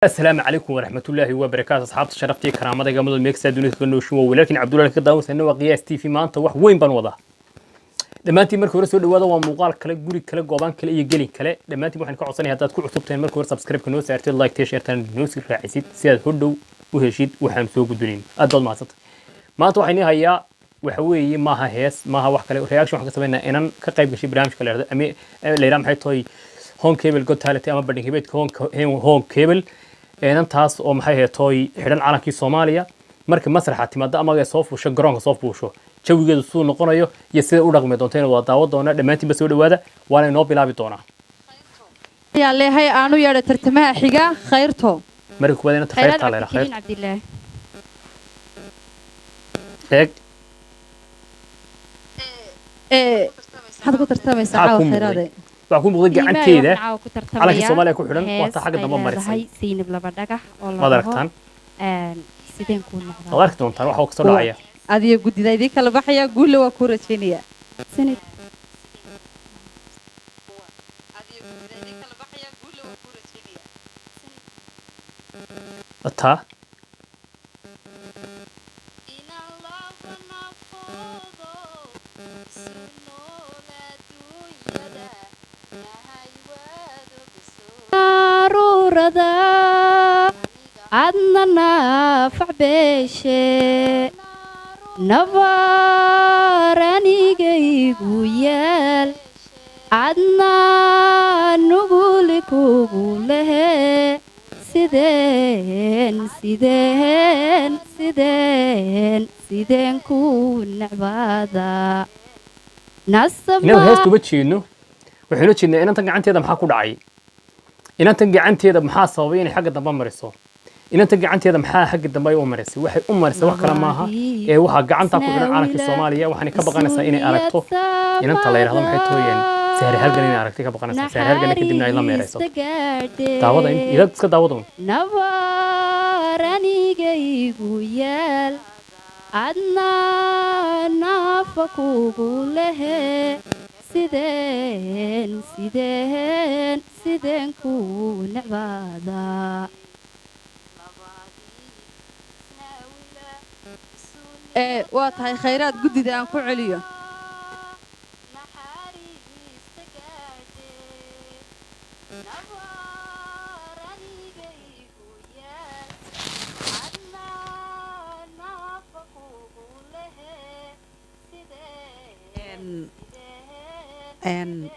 Asalaamu calaykum waraxmatullaahi wabarakaatu. Asxaabta sharaftii karaamada gamada meegsaa dunida kaga nooshin waa walaalkiin Cabdullahi ka daawanayna waa Qiyaas TV. Maanta wax weyn baan wadaa. Dhammaantiin marka hore soo dhawaada. Waa muuqaal kale, guri kale, goobaan kale iyo gelin kale. Dhammaantiin waxaan ka codsanaya haddaad ku cusubtahay marka hore subscribe-ka noo saartid, like tea, share noo sii raacisid si aad hodhow u heshid waxaan soo gudbinayn. Aad baad mahadsantay. Maanta waxaan ii hayaa waxa weeye maaha hees, maaha wax kale, reaction waxaan ka samaynaa inan ka qayb gashay barnaamijka la yidhahdo ama la yidhahdo maxay tahay Horn Cable Got Talent ama bandhig hibeedka Horn Cable. Inantaas oo maxay ahayd tooy xidhan calankii Soomaaliya, marka masraxa timaado ama ay soo fuusho garoonka soo fuusho, jawigeedu siduu noqonayo iyo sida u dhaqmi doonto waa daawo doonaa. Dhammaantiinba soo dhawaada, waana inoo bilaabi doonaa. Ayaan leeyahay aanu yeedho tartamaha xiga, Khayrto. Marka koowaad inanta Khayraad Khayrtaa la yidhaha. Cabdikariin Khayr Cabdilaahi. Eeg. Ee maxaad ku tartamaysaa Maxaa caawa ku muuqday? Khayraade? Waxaa ku muuqday Qiimaha gacanteeda waxaan caawa ku calankii tartamayaa Soomaaliya ku xidhan, waa ta hees xagga ay dambe marisay. leedahay Saynab Laba Dhagax oo la Maad dhaho aragtaan? Sideen kuu noqdaa. Waad arki doontaan waxa uu kasoo dhacaya. Adiyo guddida idiin kala baxaya, guulle waa kuu rajaynaya. Sanad. Taa Aruurada adna naafac beeshe nabar anigaygu yaal adna nuguli kugu lehe sideen sideen sideen sideen ku necbaada nasab. Inagu heesta uma jeedno, waxaynu jeednaa inantan gacanteeda maxaa ku dhacay, inantan gacanteeda maxaa sababay inay xagga dambe mariso, inantan gacanteeda maxaa xagga dambe ay u marisay. Waxay u marisay wax kale maaha ee waxaa gacanta ku xidhan calankii Soomaaliya. Waxaanay ka baqanaysaa inay aragto inanta la yidhahdo maxay tooyeen Sahre Halgan, inay aragtay ka baqanaysaa Sahre Halgan, kadibna ay la meerayso. Daawada ila iska daawada un. Nabar anigaygu yaal adna naafa kugu lehe sideen sideen sideen ku necbaada. Ee waa tahay Khayraad, guddida aan ku celiyo.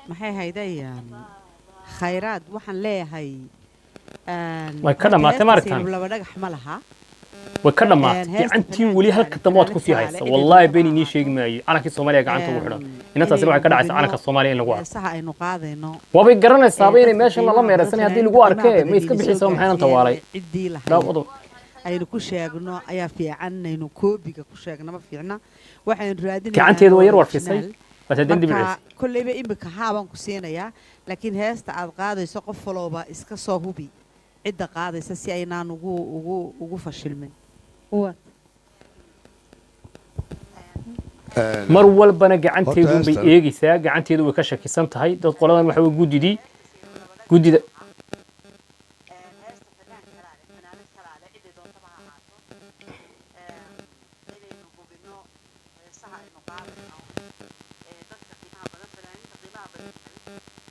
Maxay haydayaan Khayraad, waxaan leeyahay Way ka horta dhammaatay heesta maaragtaan. Saynab Laba Dhagax ma laha. Way ka dhammaatay. Heesta Gacantii fanaanka weli halka kale, dambe waad fanaanka kusii kale, haysa. cidii Wallaahi doonta been ha inii ahaato. sheegi maayo, calankii Soomaaliya gacanta ugu xidhan inantaasina waxay ka Inaynu dhacaysaa calanka hubinno Soomaaliya in lagu arko. Heesaha aynu qaadayno waabay garanaysaaba ee inay dadka meeshan lala qiimaha badan, meeraysanay haddii fanaaniinta lagu arkee qiimaha ma iska badan bixiysa soo maxay inanta gaarsiiyeen waalay ciddii lahayd daawadu. Aynu ku sheegno ayaa fiican, aynu koobiga ku sheegno ma fiicna. Waxaynu raadinaynaa Gacanteedu waa yar warfisay, original. waa haddana dib u Marka celisay. Kolleyba imika haabaan ku siinayaa, laakiin heesta aad qaadayso qof walowba iska soo hubi cidda qaadaysa si aynaan ugu ugu ugu fashilmin. Waa Mar walbana gacanteedu Horta bay heestan- eegaysaa, gacanteedu way ka shakisan tahay dad qoladan waxa way guddidii guddida. Heesta fanaan kalaale, fanaanad kalaale, cidday doontaba ha ahaato, inaynu hubinno heesaha aynu qaadayno ee dadka qiimaha badan, fanaaniinta qiimaha badan.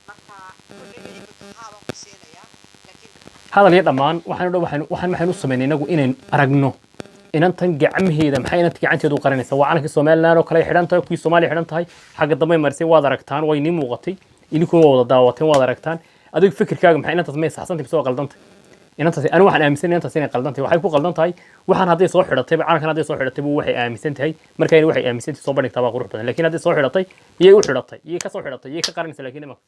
Marka kolleyba imika haabaan ku siinayaa, laakiin Hadal iyo dhammaan waxaan dhan waxaan u samaynay inagu inaynu aragno inantan gacmaheeda maxay inanta gacanteedu u qaranaysaa. Waa calankii Somaliland oo kale ay xidhan tahay, kuwii Soomaaliya xidhan tahay, xagga dambe marisay. Waad aragtaan, way nii muuqatay, idinkuna waa wada daawateen, waad aragtaan. Adigu fikirkaaga maxay? Inantaas may saxsantay mise waa qaldantay inantaas? Anigu waxaan aaminsan inantaas inay qaldan tahay. Waxay ku qaldan tahay waxaan hadday soo xidhatay calankan, hadday soo xidhatay buu waxay aaminsan tahay. Markayna waxay aaminsan tahay soo bandhigtaa baa qurux badan, laakiin hadday soo xidhatay iyay u xidhatay, iyay ka soo xidhatay, iyay ka qaranaysaa. Laakiin imanka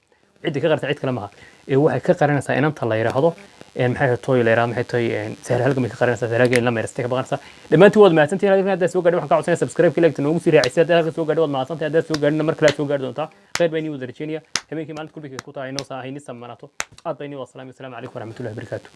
cidda ka qaranaysa cid kale maaha ee waxay ka qaranaysaa inanta la yidhaahdo maxay tahay la yidhaahdo maxay tahay Sahra Halgan bay ka qaranaysaa. Sahra Halgan in la meeraystay ka baqanaysaa. Dhammaantiin waad mahadsantihiin. Halkan haddaad soo gaadhay waxaan ka codsanaya subscribe-ka, like noogu sii raacisay. Haddaad halkan soo gaadhay waad mahadsantahay, haddaad soo gaadhina mar kale aad soo gaadhi doontaa. Khayr baa inii wada rajeynaya. Habeenkii maalinta kulbiga ku tahay inoo saa hayni samanaato. Aad baa inii wada salaamay. Asalaamu calaykum waraxmatullahi wabarakaatu.